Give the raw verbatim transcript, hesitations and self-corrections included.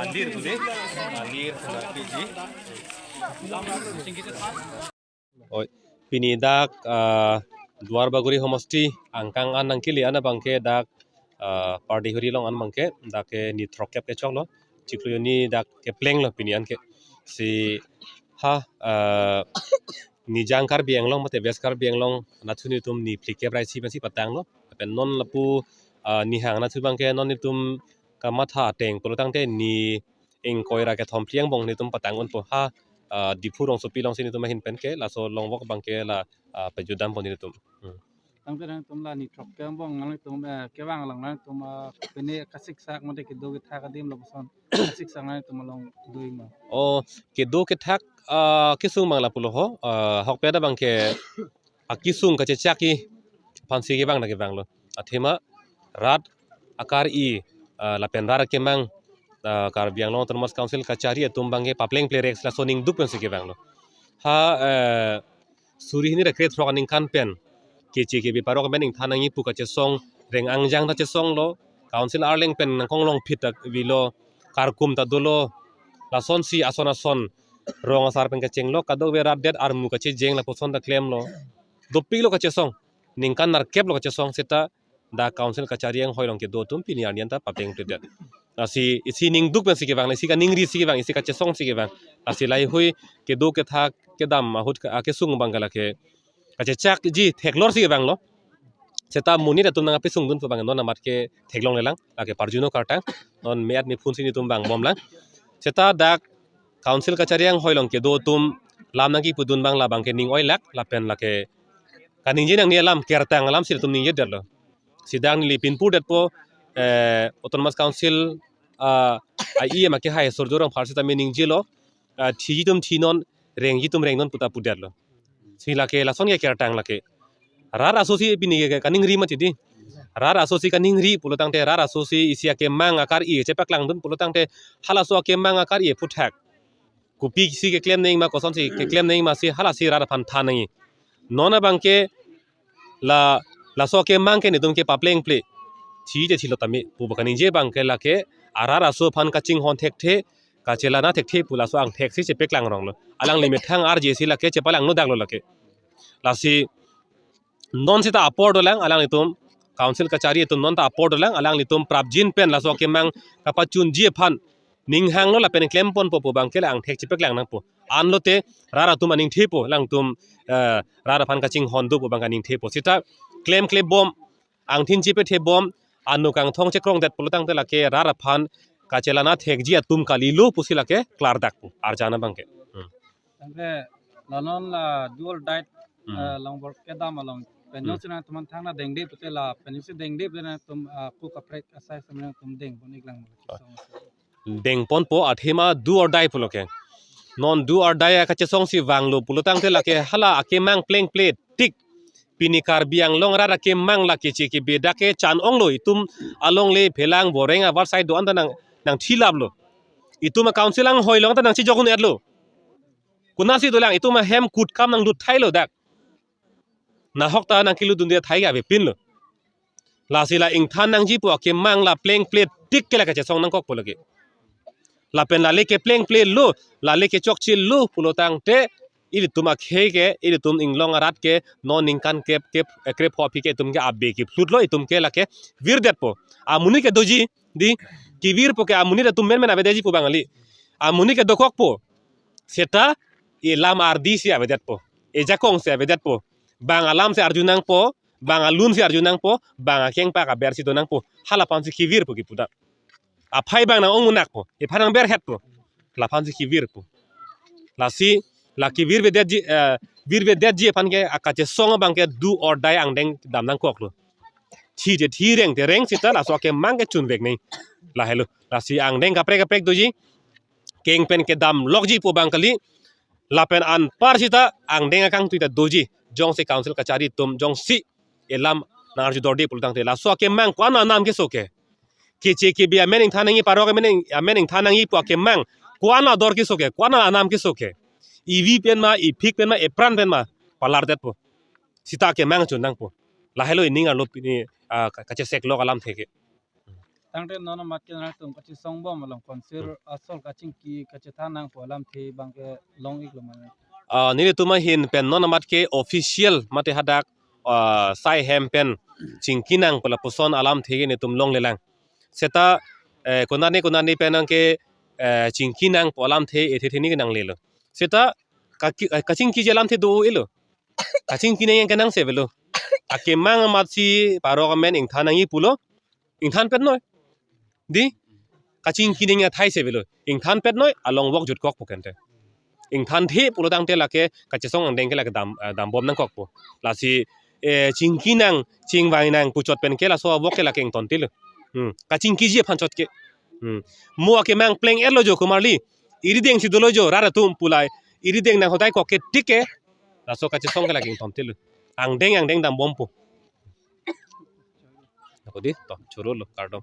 Alir bude, alir P G. Oi, pini dak, ah, Duar Bagori homosti angkang an nangkele an abangke dak, ah, Pardihuri along an abangke dak ke ni throkkep kechoklo, chiklo hini dak keplenglo pini an ke. Si ha, ah, Nijang Karbi Anglong mate West Karbi Anglong anatthu netum ni phlikep ra isi pensi patanglo. Lapen non lapu, ah, nihang anatthu abangke non netum kamatha ateng pulotangte ni ingkoi ra kethom phli angbong netum patang unpo ha, ah, Diphu rongsopi alongsi netum ahin pen ke laso longvok abangke la, ah, pejutdampo netum. Hmm. Tangte nangtum la ni throkkep angbong nangtum, eh, kevang along nangtum, ah, pine kasiksak mate kedo kethak adim lapuson kasiksak nangtum along do-ik ma? Oh, kedo kethak, ah, kesung abang lapulo ho, ah, ahokpet abangke akesung kachechak-i aphansi kevang na kevanglo. Athema rat akar-i, ah, lapen rat akemang, ah, Karbi Anglong Autonomous Council kachari atum abangke paplengple rek laso ningduk pensi kevanglo. Ha, eh, suri hini ra krethrok aningkan pen keche kebe parok amen ingthan nangji pu kachesong reng angjang ta chesonglo, council arleng pen nangkonglong phit ta avelo, karkum ta dolo, lasonsi ason ason rong asar pen kachenglo, kadokave rat det armu kachejeng lapuson ta klemlo. Dopiklo kachesong, ningkan nerkep lo kachesong seta dak council kachari anghoi along kedo atum pini arni an ta paplengpledet. Lasi isi ningduk pensi kevang, isi kaningri si kevang, isi kachesong si kevang. Lasi laheihui kedo kethak kedam ahut ke-, akesung abangke lake kachechakji theklor si kevanglo. Seta monit atum nangkapesung dun pu abang non amat ke theklonglelang, lake parjuno kartang, non me-at mephun si netum vangbomlang. Seta dak council kachari anghoi along kedo atum lam nangkipudun abang labangke ning oilak lapen lake kaningje nangne alam kertang alamsi netum ningjedetlo. Si dak neli pinpurdetpo, eh, Autonomous Council, ah, a-E M akehai Surjya Rongphar sitame ningjelo, ah, thiji atum thi non, rengji atum reng non puta pudetlo. Si lake lason ke kertang lake. Rat aso si pini ke kaningri mati di. Rat aso si kaningri pulotangte rat aso si isi akemang akar-i chepaklangdun pulotangte halaso akemang akar-i aphuthak kopisi keklem nangji ma kosonsi keklem nangji ma si halasi rat aphan than nangji. Non abangke la, laso akemang ke netum ke paplengple. Thi te thilo tame pu ba kaningje abangke lake arat aso aphan kachinghon thekthe, kachelana thekthe pu laso angthek si chepaklang ronglo. Alangli methang arje si lake chepalangno daklo lake. Lasi non seta apor dolang alanglitum, council kachari atum non ta apor dolang alanglitum prapjin pen laso akemang kapachunji aphan ninghanglo lapen klemponpo pu abangke la angthek chepaklang nangpo. Anlote rat atum aningthepo, alangtum, eh, rat aphan kachinghon do pu abang aningthepo. Seta klemklebom, angthin chepethebom, ano kangthong chekrongdet pulotangte lake rat aphan kachelana thekji atum kalilo pusi lake klardakpo arjan abangke. Hmm. Tangte la non la do or die, Hmm. eh, longbor kedam along penjong Hmm. si nangtum aphan thangna dengde pute la penjong si dengde pute nangtum, ah, pu kaprek asai si nangtum dengpon-ik lang ma? Ah. Dengponpo athema do or die pulo ke. Non do or die akachesong si vanglo pulotangte lake hala akemang plengple tik. Pini Karbi Anglong arat akemang lake che kebe dak ke chan-onglo, itum alongle phelang boreng avar sai do-an ta nang, nangthilaplo. Itum a-council anghoi along ta nangchejok un-etlo. Konatsi dolang, itum ahem kutkam nanglut thailo dak. Nahok ta nangkelutdunde thai ke avepinlo. Lasi la ingthan nangji pu akemang la plengple tik ke la kachesong nangkokpo lake. Lapen lale ke plengplelo, lale ke chokchelo pulotangte ilitum akhei ke, ilitum inglong arat ke, non ningkan krep, krep, eh, krep ho aphi ke itum ke abe kephlutlo, itum ke lake virdetpo. Amonit ke doji, dei, kevirpo ke amonit atum menmen avedetji pu bang kali. Amonit ke dokokpo. Seta, elam ardi si avedetpo. Ejakong si avedetpo. Bang alam si arju nangpo, bang alun si arju nangpo, bang akeng pak aber si do nangpo. Hala aphan si kevirpo kipu ta. Aphai bang nang-ong munak po, ephan nang berhet po. La aphan si kevir po. Lasi, la kevir vedetji, eh, virvedetji aphan ke, ah, kachesong abang ke do or die angdeng dam nangkoklo. Thi te thi, reng te reng seta laso akemang ke chunvek nangji. Lahelo. Lasi angdeng kaprek kaprek doji. Keng pen kedam lokji pu bang kali. Lapen anpar seta angdeng akangtui ta doji. Jongsi council kachari atum jongsi elam nang arju dorde pulo tangte, laso akemang ko-an anam keso ke. Keche kebe amen ingthan nangji, parok amen ing-, amen ingthan nangji pu akemang ko-an ador keso ke, ko-an anam keso ke. Evi pen ma, ephik pen ma, epran pen ma, palardetpo. Seta akemang chun nangpo. Lahelo ining arlo pini, ah, ka-, kachesek lok alamthe ke. Tangte non amat ke nangtum kachesong bom along council asol kachingki kachethan nangpo alamthe bang ke long-iklo mane. Ah, nelitum ahin pen non amat ke official mate hadak, ah, sai hem pen chingki nangpo lapuson alamthe ke netum longlelang. Seta, eh, konane konane pen nang ke, eh, chingki nangpo alamthe ethe theni ke nanglelo. Seta kaki-, eh, kachingkiji alamthe do-elo. Kachingki nangji ke nangse avelo. Akemang amat si parok amen ingthan nangji pulo. Ingthan pet noi. Dei, kachingki nangji athai si avelo. Ingthan pet noi, along vok jutkokpo kente. Ingthanthe pulo tangte lake kachesong angdeng ke lake dam, eh, dam bom nangkokpo. Lasi, eh, chingki nang, chingvai nang puchot pen ke laso avok ke lake ingtontelo. Hmm. Kachingkiji aphan chot ke. Hmm. Mo akemang pleng-etlo jo komarli. Irideng si dolo jo, rat atum pu la. Irideng nang hodai kok ke tik ke. Laso kachesong ke lake ingtontelo. Angdeng angdeng dam bompo. Ako dei, to, chorolo, kardom.